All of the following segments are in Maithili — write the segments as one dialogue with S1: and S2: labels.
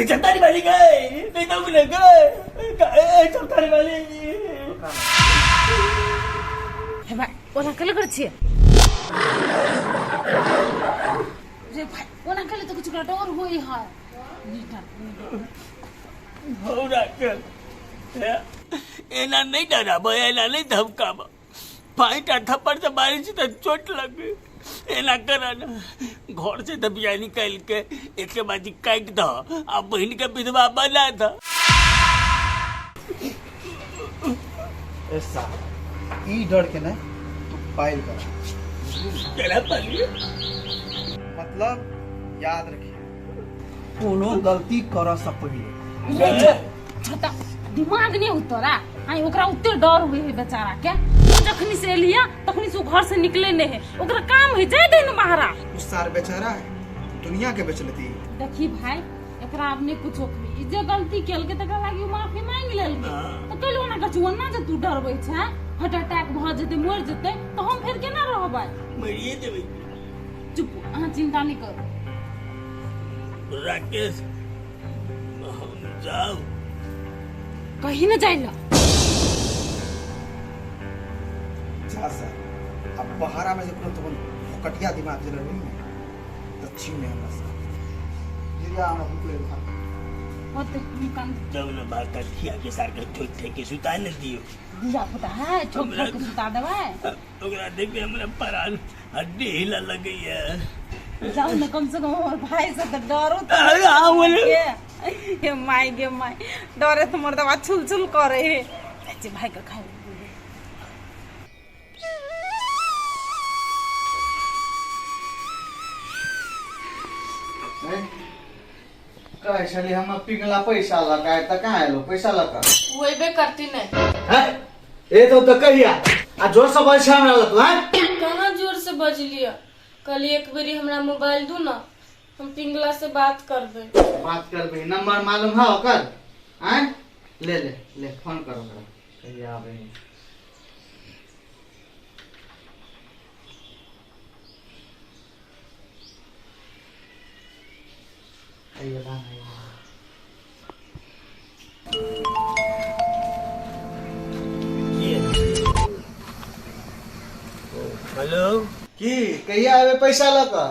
S1: चमतारी वाली गए नहीं तो बोले गए ए चमतारी वाली।
S2: हे भाई, ओना कले कर छियै रे भाई? ओना कले तऽ कुछ डर होई है नीटा।
S1: हौ राकेश, एना नहीं डराब, एना नहीं धमकाब। फाइटा थप्पड़ से मारी छी तऽ चोट लगे। एना कर ना, घर से तऽ बियाह निकालि के एके बाजी काटि दह आ बहिन के विधवा बना दह।
S3: ए साहब, ई डर के ने तू पाइल कर।
S1: केना पाली?
S3: मतलब याद रखिए, कोनो गलती करऽ से पहिले
S2: रे छोटा दिमाग नहीं हो तोरा? आई ओकरा उते डर हुए है बेचारा के। तू जखनी से एलिया तखनी से उ घर से निकले नहीं है, ओकरा काम है, जाय दे न बाहरा।
S3: उ सार बेचारा है, दुनिया के बेच लेती।
S2: देखी भाई, एकरा आब नहीं कुछो कही। ई जे गलती केलकै तकरा लागी उ माफी मांगि लेलकै, तऽ कैलो ओना कहै छै? ओना जे तू डरबै छै, हार्ट अटैक भऽ जेतै, मरि जेतै तऽ हम फेर केना रहबै?
S1: मरिए देबै।
S2: चुप, अहाँ चिंता नहीं करू।
S1: राकेश, हम जाउ।
S2: कहीं न जाय ला।
S3: जा सर, अब बहारा में जे कोनो तोन फोकटिया दिमाग जे रही ने तऽ छीन ले हमरा से। गिरिया, हमरा भूख लगल खा।
S2: होते निकाल।
S1: जब न बात का खिया के सार के ठोक ठेक के सुता न दियो।
S2: दिया पुता है, ठोक ठोक के सुता देबै।
S1: ओकरा देख के हमरा परान हड्डी हिला लगैया।
S2: जाउ ने, कम से कम हमर भाई से तऽ डरो तऽ।
S1: अरे हाँ, बोले।
S2: गे माय, गे माय, डरे तऽ मर्दवा छुल छुल करे हे। जाइ छी भाई के खाइ।
S3: कहै छली हम पिघला पैसा लऽ कऽ, तऽ कहाँ एलो पैसा लऽ कऽ?
S4: ओ अयबे करती नहीं।
S3: हैं? ए तो कहिया आ जोर से बजै छै हमरा लग तू, हैं?
S4: कहाँ जोर से बजलियै? कहली एक बेरी हमरा मोबाइल दू ना, हम पिंगला से बात करबै।
S3: बात करबै? नंबर मालूम है ओकर? हैं, ले ले ले, फोन कर ओकरा, कहिया आबै। आइए ना, आइए।
S1: हेलो।
S3: की, कहिया आबे पैसा लऽ कऽ?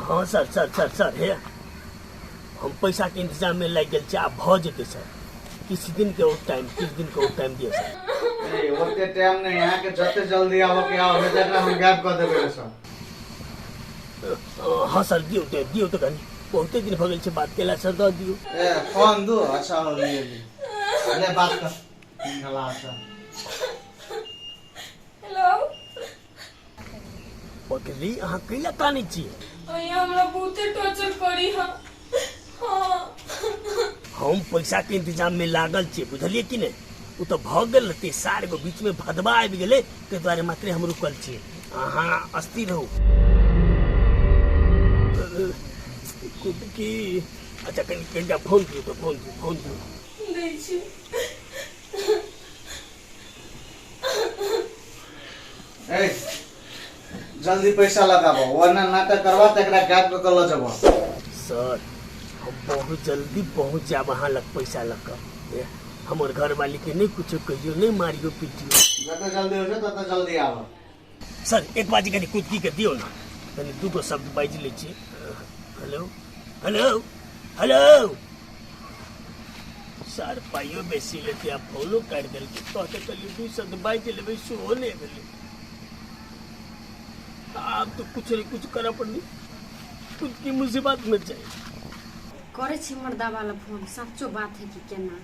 S1: हाँ सर, सर सर सर, हे हम पैसा के इंतजाम में लागि गेल छी, आब भऽ जेतै सर। किछु दिन के और टाइम, किछु दिन के और टाइम दिअ सर।
S3: ए, ओते टाइम नहीं, यहाँ के जते जल्दी आबऽ के आओ, नहीं तऽ हम गायब कऽ देबै रे सर।
S1: हाँ सर, दियौ तऽ, दियौ तऽ, कनि बहुते दिन भऽ गेल छै बात केला सर, दऽ दियौ।
S3: ए, फोन दू। अच्छा हो, लिए ली, ले बात कर गला से।
S4: हेलो।
S1: पगली, अहाँ कैला कानै छियै?
S4: अइया हमरा बहुते टॉर्चर करी। हाँ हाँ।
S1: हम पैसा के इंतजाम में लागल छियै, बुझलियै कि नहि? ओ तऽ भऽ गेल रहतै सार गो, बीच में भदवा आबि गेलै, ताहि दुआरे मात्रे हम रुकल छियै। अहाँ अस्थिर रहू। की? अच्छा, कनि कनिटा फोन दियौ तऽ, फोन दियौ, फोन दियौ।
S4: दै छी।
S3: ए, जल्दी पैसा लगाबो, वरना नाटक करबा तऽ एकरा गायब कऽ के लऽ जेबो।
S1: सर, हम बहुत जल्दी पहुँच जायब अहाँ लग पैसा लऽ कऽ। ए, हमर घरवाली के नहि कुछो कहियो, नहि मारियो पीटियो।
S3: जते जल्दी हो तते जल्दी आबो।
S1: सर, एक बाजी कनि कुदकी के दियौ ने, कनि दूगो शब्द बाजि लै छी। Hello hello hello. सर, पाइयो बेसी लेते आ फोनो काटि देलकै। कहते कहलियै दू शब्द बाजि लेबै, सेहो नहि भेलै। आब तऽ कुछ ने कुछ करऽ पड़लै, खुद की मुसीबत में जाए।
S5: करै छी मर्दा वाला फोन, सच्चो बात है कि केना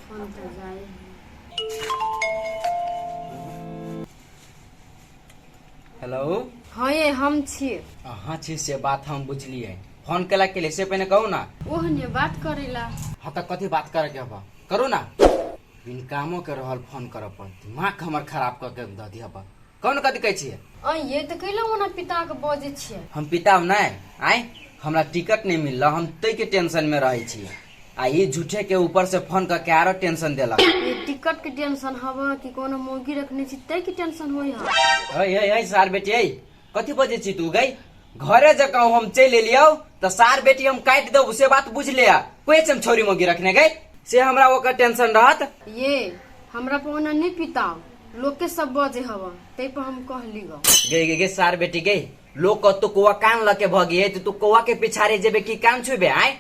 S5: फोन तऽ जाए है।
S6: हेलो।
S5: हाँ ये, हम छी।
S6: अहाँ छी से बात हम बुझलियै, फोन केला के लिए से पहिने कहू ना।
S5: ओहने बात करेला।
S6: हाँ तऽ कथी बात करे के हबा, करू ना। बिन कामो के रहल फोन करऽ पर दिमाग हमर खराब कऽ के दऽ दिहऽ पर। कौन कथी कहै छियै?
S5: अ ये तऽ कैला ओना पिता के बजै छियै?
S6: हम पिताब नहि आय, हमरा टिकट नहीं मिलल, हम तै के टेंशन में रहै छी आ ई झूठे के ऊपर से फोन कऽ के आरो टेंशन देलक।
S5: ये टिकट के टेंशन हवा कि कोनो मौगी रखने छी तै के टेंशन होई हा?
S6: ऐ ऐ ऐ सार बेटी ऐ, कथी बजै छी तू गई घरे जकाँ हम चलि एलियौ तऽ सार बेटी हम काटि देब से बात बुझ ले कोई हम छौरी मौगी रखने गई से हमरा ओकर टेंशन रहत।
S5: ये हमरा पर ओना नहीं पिताओ, लोग के सब बजे हवा तै पर हम कहली गो।
S6: गे गे गे सार बेटी गे, लोग कतो कौआ कान लके भगी है तो तू कौआ के पिछाड़े जेबे की कान छुबे? आय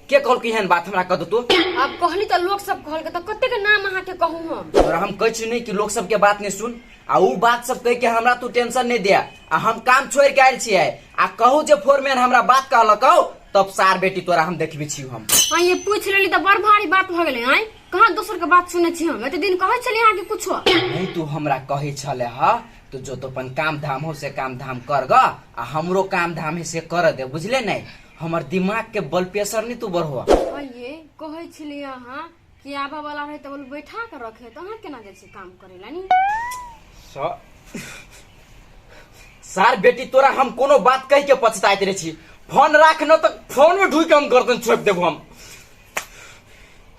S6: के कहल एहन बात हमरा कह तू?
S5: अब कहली त लोग सब कहल के त कते के नाम अहाँ के कहू हम?
S6: और हम कहै छी नहीं कि लोग सब के बात नहीं सुन, आ उ बात सब कह के हमरा तू टेंशन नहीं दिया। आ हम काम छोड़ के आयल छियै, आ कहू जे फोरमैन हमरा बात कहलकौ तब सार बेटी तोरा हम देखबी छी हम।
S5: हाँ ये पूछ लेली त बड़ भारी बात भ गेलै। आय कहाँ दोसर के बात सुनै छी हम? एते दिन कहै छली अहाँ के कुछो
S6: नहीं। तू हमरा कहै छले ह तो जो तो अपन काम धाम हो से काम धाम कर ग, आ हमरो काम धाम है से कर दे, बुझले नहीं? हमर दिमाग के बल प्रेशर नहीं तू बढ़वा।
S5: हाँ ये कहै छली अहाँ कि आबऽ वाला रहे त बोल बैठा के रखे, त अहाँ केना जाइ छी काम करे ला नी?
S6: सार बेटी तोरा हम कोनो बात कह के पछताइत रहे छी। फोन राख न त फोन में ढुक हम गर्दन छोप देबो हम।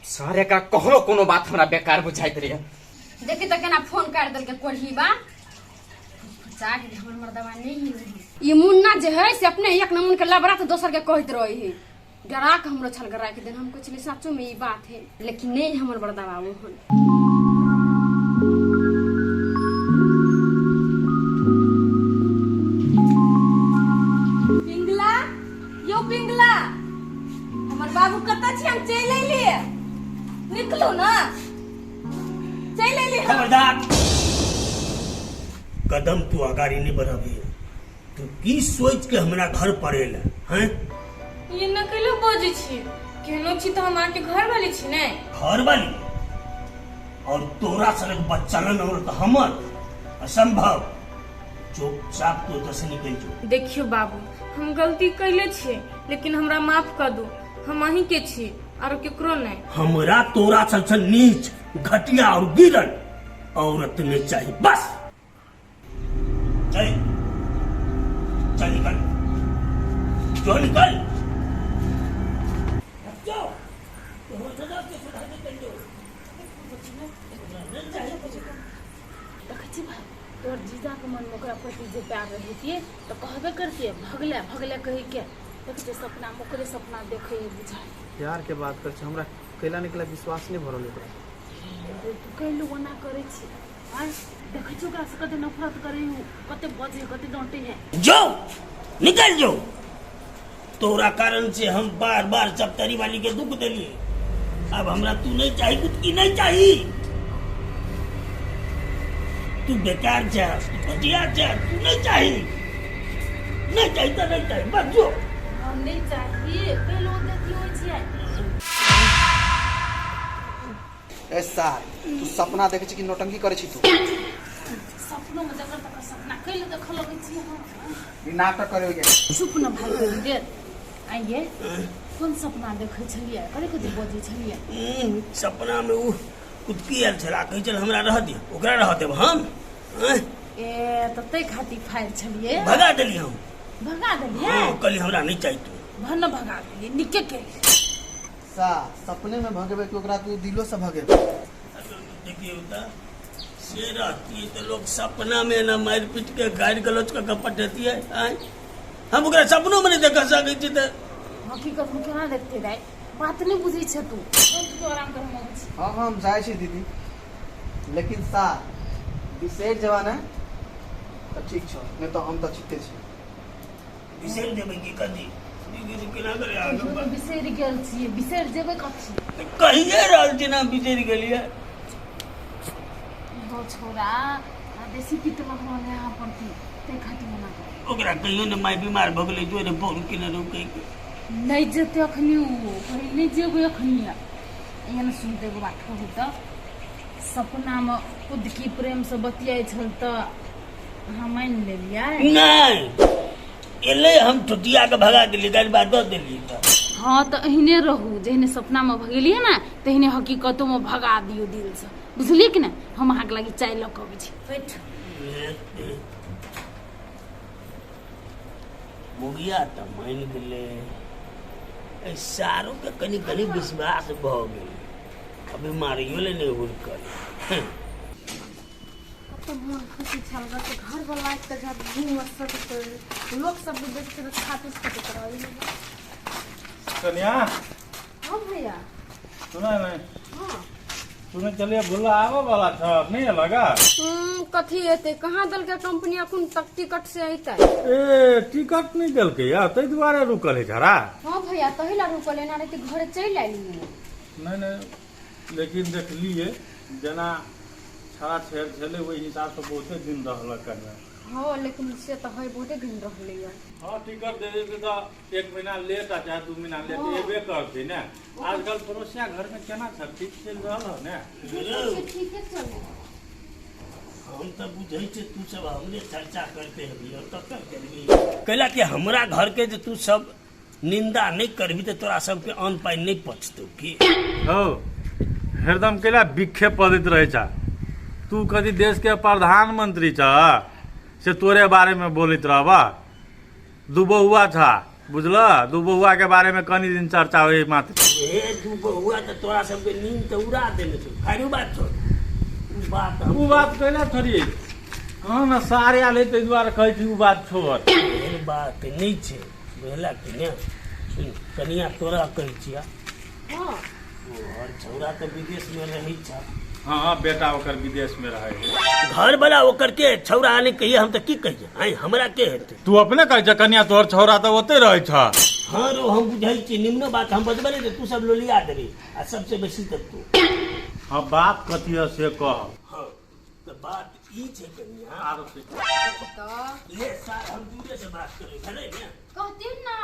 S6: सार एकरा कहलो कोनो बात हमरा बेकार बुझाइत रहे।
S5: देखी त केना फोन काट देलकै कोढ़ी बा। जाग हमर मर्दवा नहीं है। ई मुन्ना जे है से अपने एक नमून के लबरा तो दोसर के कहत रहे है। डरा के हमरो छल गरा के दिन हम कुछ नहीं, सचो में ई बात है, लेकिन नहीं हमर मर्दवा ओहन।
S4: पिंगला यो पिंगला, हमर बाबू कतऽ छी? हम चलि अयलियै, निकलू ना, चलि अयली हम।
S1: खबरदार, कदम तू अगाड़ी नहीं बढ़ाबी। तू की सोच के हमरा घर पर एल हैं?
S4: ये न कैलो बजै छी, केहनो छी तऽ हम अहाँके घर वाली छी ने।
S1: घर वाली और तोरा सनक बच्चा न औरत हमर असंभव। चुपचाप तू एतऽ से निकलि जो।
S4: देखियो बाबू, हम गलती कैले छियै, लेकिन हमरा माफ कर दू। हम अहीं के छी, आरो केकरो नहीं।
S1: हमरा तोरा सबसे नीच घटिया और गिरल औरत नहीं चाहिए। बस चल चल निकल, जो निकल जाओ।
S2: देखै छी भाई, तोहर जीजाके मनमे ओकरा प्रति जे प्यार रहितियै तऽ कहबे करतियै भगले भगले कहि के। देखै छियै सपनामे ओकरे सपना देखै है बुझाइ।
S3: प्यार के बात कर छै, हमरा कैला निकला विश्वास नहीं भरल ओकरा।
S2: तू कैलू ओना करै छी? आँय देखै छी ओकरा से कते नफरत करै हूँ, कते बजै कते डांटे है।
S1: जो निकल जो। तोरा कारण से हम बार बार चपतरी वाली के दुख दिलिए। अब हमरा तू नहीं चाहिए, कुछ की नहीं चाहिए। तू बेकार छे, तू घटिया छे, तू नहीं चाहिए, नहीं चाहिए तो नहीं चाहिए, बस जो।
S2: हम नहीं चाहिए कैलू देखी होइ छियै।
S3: ए सार, तू सपना देखे छी कि नौटंकी करे छी तू?
S2: सपनो में जकर तकर सपना कैले देखऽ लगै छी अहाँ?
S3: ई नाटक करे हो।
S2: चुप न भाई कनी देर। आइये कोन सपना देखै छलियै, कथी कथी बजै छलियै?
S1: सपना में उ कुदकी आयल छला, कहै छल हमरा रह दिअ, ओकरा रह देब हम? आँय?
S2: ए तऽ तै खातिर फाइल छलियै?
S1: भगा देली हम।
S2: भगा देलियै?
S1: हाँ, कहली हमरा नहीं चाहिए तू।
S2: भन भगा देलियै, नीके केलियै।
S3: सा सपने में भगेबे कि ओकरा तू दिलो से भगेबे?
S1: देखियौ तऽ से रहतियै तऽ लोग सपना में ना मारि पीट के गारि गलौज कऽ के पठेतियै। आँय, हम ओकरा सपनो में नहि देख सकै छी तऽ
S2: हकीकत में केना देखते दाइ? बात नहि बुझै छै तू। तू आराम कर, हम अबै छी।
S3: हाँ हाँ, हम जाइ छी दीदी, लेकिन सा बिसरि जेबा ने तऽ ठीक छौ, नहीं तऽ हम तऽ छिते छी।
S1: बिसरि जेबै की कथी? केना करे?
S2: कहियो तऽ बिसरि गेल छियै, बिसरि जेबै कथी?
S1: कहिए रहल छी ने बिसरि गेलियै।
S2: दो छोरा आ बेसी पित लगल है अहाँ प्रति, ताहि खातिर मना कर।
S1: ओकरा कहियो ने माय बीमार भऽ गेलै, जोरे फोन केने रहू कहि के।
S2: नहि जेतै अखनी ओ, कहै नहि जेबै अखनी। एहन सुनते एगो बात कहू तऽ, सपनामे कुदकी प्रेमसँ बतियाइ छल तऽ अहाँ मानि लेलियै?
S1: नहि एलै, हम ठुटिया के भगा देलियै, गारि बात दऽ देलियै तऽ।
S2: हँ तऽ एहने रहू, जहने सपनामे भगेलियै ने तहने हकीकतोमे भगा दियौ दिलसँ, बुझलियै कि नहि? हम अहाँके लागि चाय लऽ कऽ अबै छी, बैठ।
S1: मुगिया तऽ मानि गेलै, एहि सारोके कनि कनि विश्वास भऽ गेलै, अभी मारियो ले नहि हुड़कल।
S5: कते मोन खुशी छल रहते घर वाला के जब घूम सकते लोग सब भी देखते तऽ छाती फटैत रहै।
S7: कन्या।
S5: हाँ भैया।
S7: सुना नहीं?
S5: हाँ।
S7: सुने चलिए भुल्ला आबऽ वाला छ, नहीं लगा?
S5: कथी एते कहाँ देलकै कंपनी अखन तक टिकट से अइतै।
S7: ए टिकट नहीं देलकै या ताहि दुआरे रुकल है झरा।
S5: हाँ भैया, तही ला रुकल एना रहते घरे चलि आइलियै।
S7: नहीं नहीं, लेकिन देखलिए जेना छड़ा छेड़ छलै ओहि हिसाब से बहुते दिन रहलक कन्या।
S5: हाँ, लेकिन से तऽ है बहुते दिन रहलै।
S7: हाँ, टिकट दे देते तो 1 महीना लेट आ चाहे 2 महीना लेट एबे करते ने। आजकल पड़ोसिया घर में केना छ, ठीक चलि रहल है ने?
S5: से ठीके चलै।
S1: हम तऽ बुझै छियै तू सब हमरे चर्चा करते हेबी और ककर करबी, कैला कि हमरा घर के जे तू सब निंदा नहीं करबी तऽ तोरा सबके अन्न पानि नहीं पचतौ की?
S7: हो हरदम कैला बिखे पड़ैत रहै छ तू, कथी देश के प्रधानमंत्री छ से तोरे बारे में बोलैत रहबा? दू बहुआ छ बुझल, दू बहुआ के बारे में कनी दिन चर्चा होई मात्र।
S1: हे दू बहुआ तऽ तोरा सबके नींद तऽ उड़ा देने छौ। खैर उ बात छोड़, उ बात हम
S7: उ बात कैला छोड़ी? कहाँ ने सारे आयल है ताहि दुआरे कहै छी उ बात छोड़।
S1: एहन बात नहीं छै, बुझला कि ने? सुन कनिया, तोरा कहै छिया।
S5: हाँ।
S1: तोहर छौड़ा तऽ विदेश में रहै छ।
S7: हाँ हाँ, बेटा ओकर विदेश में रहे है।
S1: घर वाला ओकर के छौड़ा नहीं कहिए, हम तऽ की कहिए? आइ हमरा के हेतै?
S7: तू अपने कहै छ कनिया तोहर छौड़ा तऽ ओते रहै छ।
S1: हाँ रो, हम बुझै छी निम्नो बात हम बजबै नहीं तऽ तू सब लोलिया देबी आ सबसे बेसी तऽ तू।
S7: हाँ, बात कथी है से कह।
S1: हाँ तऽ बात ई छै कनिया।
S7: आरो से
S5: तऽ
S1: ले सार, हम दूरे से बात करै छलै ने।
S5: कहथिन ना।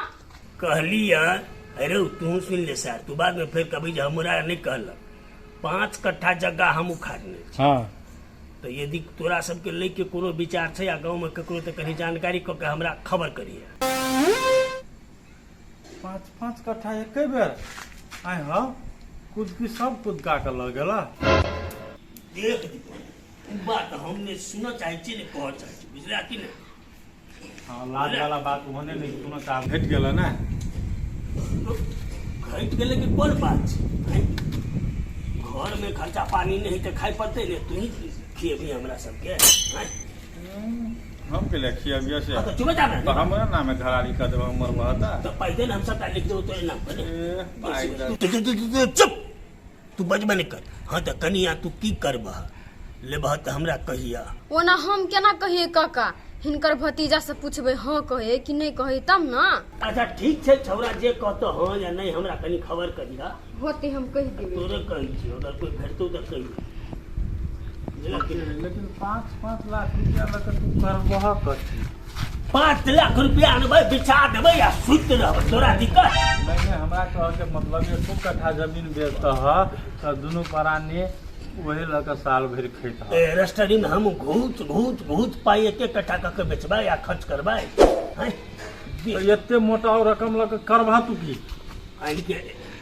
S1: कहली अरे तू सुन ले सार, तू बाद में फिर कभी जे हमरा नहीं कहलक। 5 कट्ठा जगह हम उखाड़ने छी।
S7: हाँ।
S1: तो यदि तोरा सबके लै के कोनो विचार छै या गाँव में ककरो तऽ कहीं जानकारी कऽ के हमरा खबर करिहे।
S7: 5-5 कट्ठा एके बेर? आइ हँ, कुदकी सब कुदका के लऽ गेला।
S1: देख दीपक, उ बात हम ने सुनऽ चाहै छियै ने कहऽ चाहै छियै, बुझला कि ने?
S7: हाँ, लाज वाला बात ओहने नहीं सुनऽ चाह। भेट गेल ने?
S1: घटि गेलै कि कोन बात छै? आँय? घर में खर्चा पानी नहीं तऽ खाइ पड़तै ने, तू ही खिएबही हमरा सबके? आँय?
S7: हम के लिए खियाबिया से?
S1: हाँ, तऽ चुप जा ने।
S7: तऽ हमरा नामे घरारी कऽ देबऽ हमर बहता।
S1: तऽ पाइ दे ने, हम सबटा लिख देबौ तोरे नाम पर ने।
S7: ए, पाइ दे।
S1: तू तू- तू- तू- चुप, तू बजबे नहि कर। हाँ तऽ कनिया, तू की करबह, लेबह तऽ हमरा कहिया।
S5: ओना हम केना कहिए काका, हिनकर भतीजा से पूछबै, हाँ कहे कि नहीं कहे तब ना।
S1: अच्छा ठीक छै, छौड़ा जे कहतो हाँ या नहीं हमरा कनी खबर करिहा।
S5: होते, हम कहि देबै।
S1: तोरे कहै छियौ, अगर कोई भेटतौ तऽ कहियो, बुझलक कि नहि?
S7: लेकिन 5-5 लाख रुपया लऽ कऽ तू करबह कथी?
S1: 5 लाख रुपया अनबै, बिछा देबै आ सुति रहबै, तोरा दिक्कत?
S7: नहीं नहीं, हमरा कहके मतलब 1 कट्ठा जमीन बेचतह तऽ दुनू प्राणी वही लऽ कऽ साल भरि खैतह।
S1: ए रस्टरी में हम घूच घूच घूच पाई एक एक कट्ठा कऽ के बेचबै आ खर्च करबै? हैं?
S7: तऽ एते मोटा रकम लऽ कऽ करबह तू की?
S1: आनि के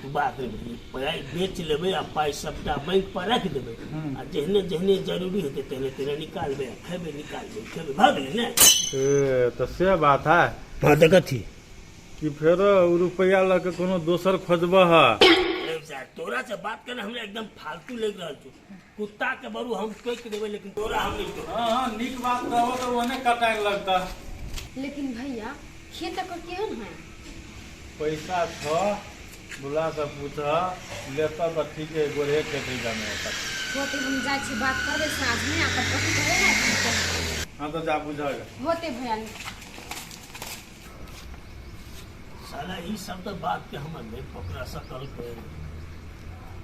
S1: बात नहि बुझली, पाइ बेच लेबै आ पाइ सबटा बैंक पर राखि देबै आ जेहने जेहने जरूरी हेतै तेहने तेहने निकालबै आ खेबै, निकालबै, खेबै, भऽ गेलै ने।
S7: ए तऽ से बात है।
S1: हाँ तऽ कथी?
S7: कि फेरो उ रुपया लऽ कऽ कोनो दोसर खोजबह?
S1: अरे साहब, तोरा से बात करना हमरा एकदम फालतू लागि रहल छौ। कुत्ता के बरू हम टोकि देबै, लेकिन तोरा हम नहि टोकबै।
S7: हाँ हाँ, नीक बात कहबो तऽ ओहने कटाइ लगता।
S5: लेकिन भैया, खेत एकर केहन है?
S7: पैसा छ, बुला से पूछ लेता तऽ ठीक है, गोरे खेत है जाने होता।
S5: होते, हम जाइ छी, बात करबै साँझ में आ तब कथी कहबै ने हम कहबै।
S7: हाँ तऽ जा बुझल।
S5: होते भैया।
S1: साला ई सब तऽ बात के हमर नहि पकड़ा सकल के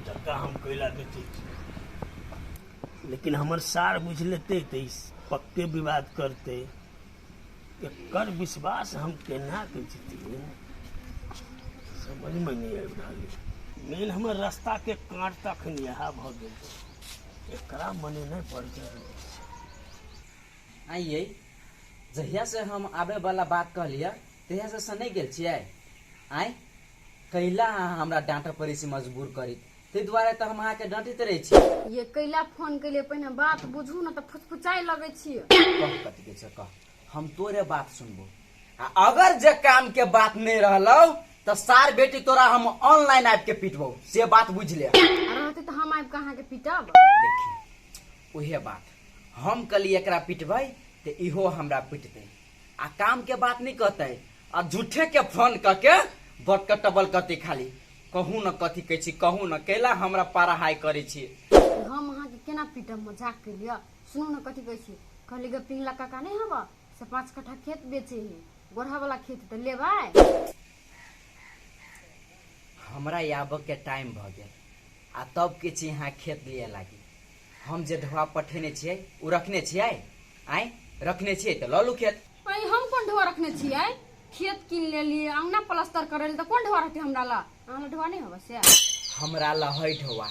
S1: जक्का हम कैला बेचै छी, लेकिन हमर सार बुझि लेतै तऽ ई पक्के विवाद करतै। एकर विश्वास हम केना के जितियै, समझमे नहि आबि रहल यऽ। मेन हमर रास्ता के काँट तऽ अखन इएह भऽ गेल छै, एकरा मनेनाइ बड़ जरूरी छै।
S6: आइए जहिया से हम आबे वाला बात कहलियै तहिया से सनै गेल छियै। आँय, कैला अहाँ हमरा डाँटऽ पड़ै छै मजबूर करी? ताहि दुआरे तऽ हम अहाँके डाँटैत रहै छी।
S5: ये कैला फोन कैलियै? पहिने बात बुझू ने तऽ फुचफुचाइ लगै छियै।
S6: कह, कथी के छै कह, हम तोरे बात सुनबो। आ अगर जे काम के बात नहीं रहलौ तऽ सार बेटी तोरा हम ऑनलाइन आबि के पीटबौ, से बात बुझि ले।
S5: आ रहतै तऽ हम आबि कऽ अहाँके पीटब।
S6: देखी, उहे बात हम कली एकरा पिटबै तऽ इहो हमरा पिटतै आ काम के बात नहीं कहतै आ झूठे के फोन कऽ के बटक टबल करतै। खाली कहू न कथी कहै छी, कहू न कैला हमरा पारा हाई करै छी।
S5: हम अहाँके केना पीटब, मजाक के लिअ। सुनू ने कथी कहै छी, कहली गे पिंगला काका नहीं हब से 5 कट्ठा खेत बेचे है, गोरहा वाला खेत, तऽ लेबै?
S6: हमरा आबऽ के टाइम भऽ गेल आ तब के छी यहाँ खेत लिए लागी। हम जे ढोआ पठेने छियै ओ रखने छियै? आँय, रखने छियै तऽ लऽ लू खेत।
S5: अई हम कोन ढोआ रखने छियै? खेत कीन लेलियै, अंगना प्लास्टर करे तऽ कोन ढोआ रहतै हमरा ला? अहाँ ला ढोआ नहीं हब से?
S6: हमरा लहै ढोआ,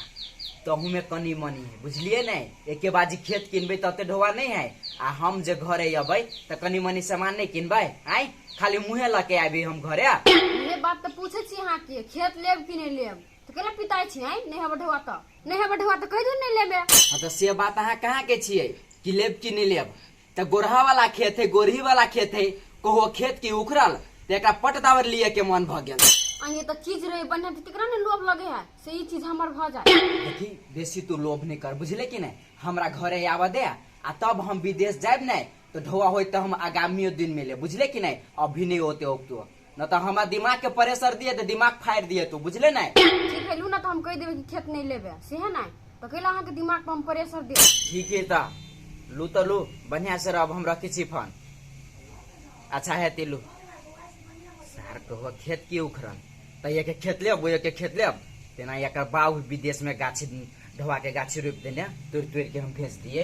S6: तहूमे कनी मनी है, बुझलियै ने? एके बाजी खेत किनबै तते ढोआ नहीं है। आ हम जे घरे अबै तऽ कनी मनी सामान नहीं किनबै? आँय, खाली मुँहे लऽ के आबी हम घरे?
S5: ये बात तऽ पूछै छी अहाँके, खेत लेब कि नहीं लेब, तऽ केना पिताइ छी? आँय, नहीं हब ढोआ तऽ नहीं हब ढोआ तऽ कहि दू नहीं लेबे।
S6: हाँ तऽ से बात अहाँ कहाँ के छियै कि लेब कि नहीं लेब? तऽ गोरहा वाला खेत है, गोरही वाला खेत है, कहो खेत की उखड़ल तऽ एकरा पट दावर लिए के मन भऽ गेल।
S5: अहीं तऽ चीज रहे बढ़िया तऽ केकरा ने लोभ लगे है से ई चीज हमर भऽ जाए।
S6: देखी, बेसी तू लोभ नहीं कर, बुझले कि नहीं? हमरा घरे आबऽ दे आ तब हम विदेश जायब नहीं तो ढोआ होय तऽ हम आगामियो दिन में ले, बुझले कि नहीं? अभी नहीं होते तो न तऽ हमरा दिमाग के प्रेशर दिए तऽ दिमाग फाड़ि दिए तू, बुझले नहीं?
S5: ठीक है, लू ना तऽ हम कहि देबै कि खेत नहीं लेबे से है नहीं तऽ कैला अहाँके दिमाग पर हम प्रेशर देब।
S6: ठीक है तऽ लू तऽ लू, बढ़िया से रह, हम रखी छी फोन। अच्छा है ती लू। सार कहो खेत की उखड़ल तऽ एक खेत लेब, एक खेत लेब, तेना एकर बाबू विदेश में गाछी ढोआ के गाछी रोपि देने, तोड़ि तोड़ि के हम भेज दिए।